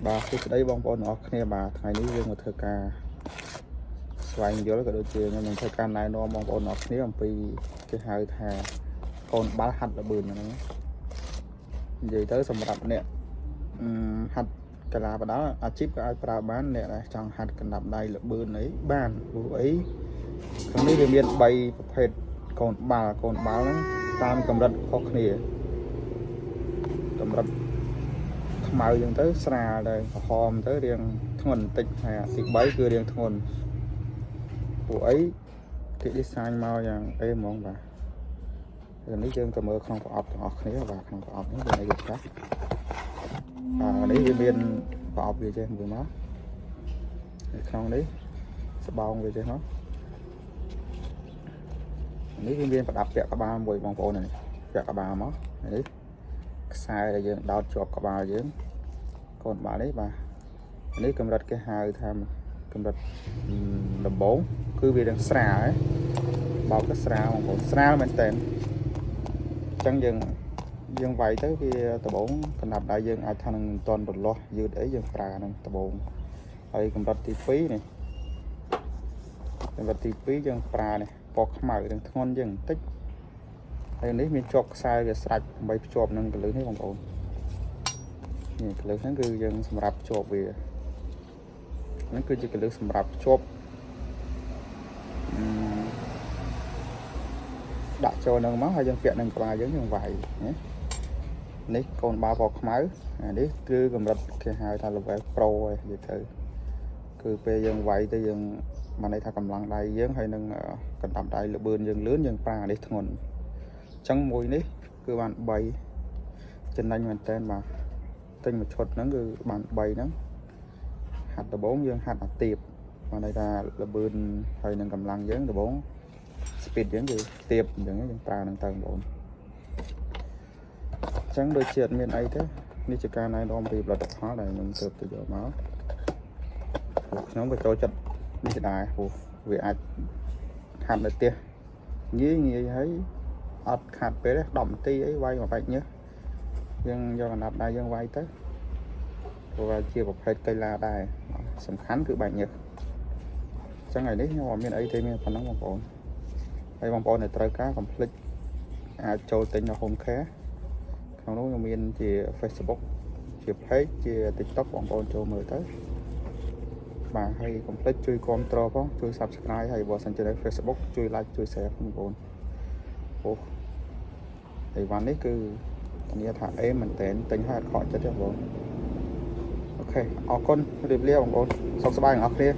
បាទសួស្តីបងប្អូនទាំងអស់គ្នាបាទថ្ងៃនេះយើងមកធ្វើការស្វែងយល់ក៏ដូចជាខ្ញុំនឹងធ្វើការណែនាំបងប្អូនទាំងអស់គ្នាអំពីគេហៅថាកូនបាល់ហាត់ល្បឿនហ្នឹងនិយាយទៅសម្រាប់អ្នកហាត់កីឡាបដាល់អាជីពក៏អាចប្រើបានអ្នកដែលចង់ហាត់កណ្ដាប់ដៃល្បឿនអីបានព្រោះអីក្នុងនេះវាមាន3ប្រភេទកូនបាល់កូនបាល់ហ្នឹងតាមកម្រិតខុសគ្នាកម្រិត ខ្មៅចឹងទៅស្រាលដែរក្រហមទៅរៀងធ្ងន់បន្តិចហើយអាទី3គឺរៀងធ្ងន់ពួកអីគេ design មកយ៉ាងអេហ្មងបាទហើយនេះយើងទៅមើលក្នុងប្រអប់ទាំងអស់គ្នាបាទក្នុងប្រអប់នេះវាអីគេខ្លះបាទនេះវាមានប្រអប់វាចេះមួយមកនៅក្នុងនេះស្បោងវាចេះមកនេះវាមានប្រដាប់ពាក់ក្បាលមួយបងប្អូននេះពាក់ក្បាលមកនេះខ្សែដែលយើងដោតជាប់ក្បាលយើង កូនបាល់នេះបាទនេះកម្រិតគេហៅថាកម្រិតដំបងគឺវានឹងស្រាលបោកទៅស្រាលបងប្អូនស្រាលមែនតើអញ្ចឹងយើងយើងវាយទៅវាដំបងកណ្ដាប់ដៃយើងអាចថានឹងមិនតន់រលាស់យឺតអីយើងប្រើនឹងដំបងហើយកម្រិតទី2នេះកម្រិតទី2យើងប្រើនេះពណ៌ខ្មៅនឹងធ្ងន់ជាងបន្តិចហើយនេះមានជាប់ខ្សែវាស្រាច់ដើម្បីភ្ជាប់នឹងកលឹះនេះបងប្អូន នេះកលឹះហ្នឹងគឺយើងសម្រាប់ភ្ជាប់វាហ្នឹងគឺជាកលឹះសម្រាប់ភ្ជាប់អឺដាក់ចូលហ្នឹងមកហើយយើងពាក់នឹងក្បាលយើងយើងវាយណានេះកូនបាល់ពណ៌ខ្មៅអានេះគឺកម្រិតគេហៅថា level pro ហើយនិយាយទៅគឺពេលយើងវាយទៅយើងបានន័យថាកម្លាំងដៃយើងហើយនឹងកណ្ដាប់ដៃលបឿនយើងលឿនយើងប្រើអានេះធ្ងន់អញ្ចឹងមួយនេះគឺបាន3ចំណេញមែនតើបាទ ទិញមួយឈុតហ្នឹងគឺបាន3ហ្នឹងហាត់ដំបូងយើងហាត់អាទៀបបានន័យថាលបឿនហើយនឹងកម្លាំងយើងដំបូង speed យើងគឺទៀបអញ្ចឹងយើងប្រើហ្នឹងទៅបងប្អូនអញ្ចឹងដូចជាអត់មានអីទេនេះជាការណែនាំពីផលិតផលដែលខ្ញុំទើបទៅយកមកព្រោះខ្ញុំក៏ចូលចិត្តនេះដែរព្រោះវាអាចហាត់នៅផ្ទះងាយងាយហើយអត់ខាត់ពេលទេ10នាទីអីវាយមកបែកញើសយើងយកកណ្ដាប់ដៃយើងវាយទៅ ព្រោះว่าជាប្រភេទកីឡាដែរសំខាន់គឺបែកញើសអញ្ចឹងថ្ងៃនេះខ្ញុំអត់មានអីទេមានប៉ុណ្ណឹងបងប្អូនហើយបងប្អូនដែលត្រូវការកុំភ្លេចអាចចូលទិញនៅ Home Care ក្នុងនោះខ្ញុំមានជា Facebook ជា page ជា TikTok បងប្អូនចូលមើលទៅបាទហើយកុំភ្លេចជួយគាំទ្រផងជួយ Subscribe ហើយបើសិនជានៅ Facebook ជួយ like ជួយ share ផងបងប្អូនអូអីវ៉ាន់នេះគឺធានាថាអេមែនតើទិញហើយអត់ខកចិត្តទេបងប្អូន OK អរគុណរៀបលាបងប្អូនសុខសប្បាយទាំងអស់គ្នា។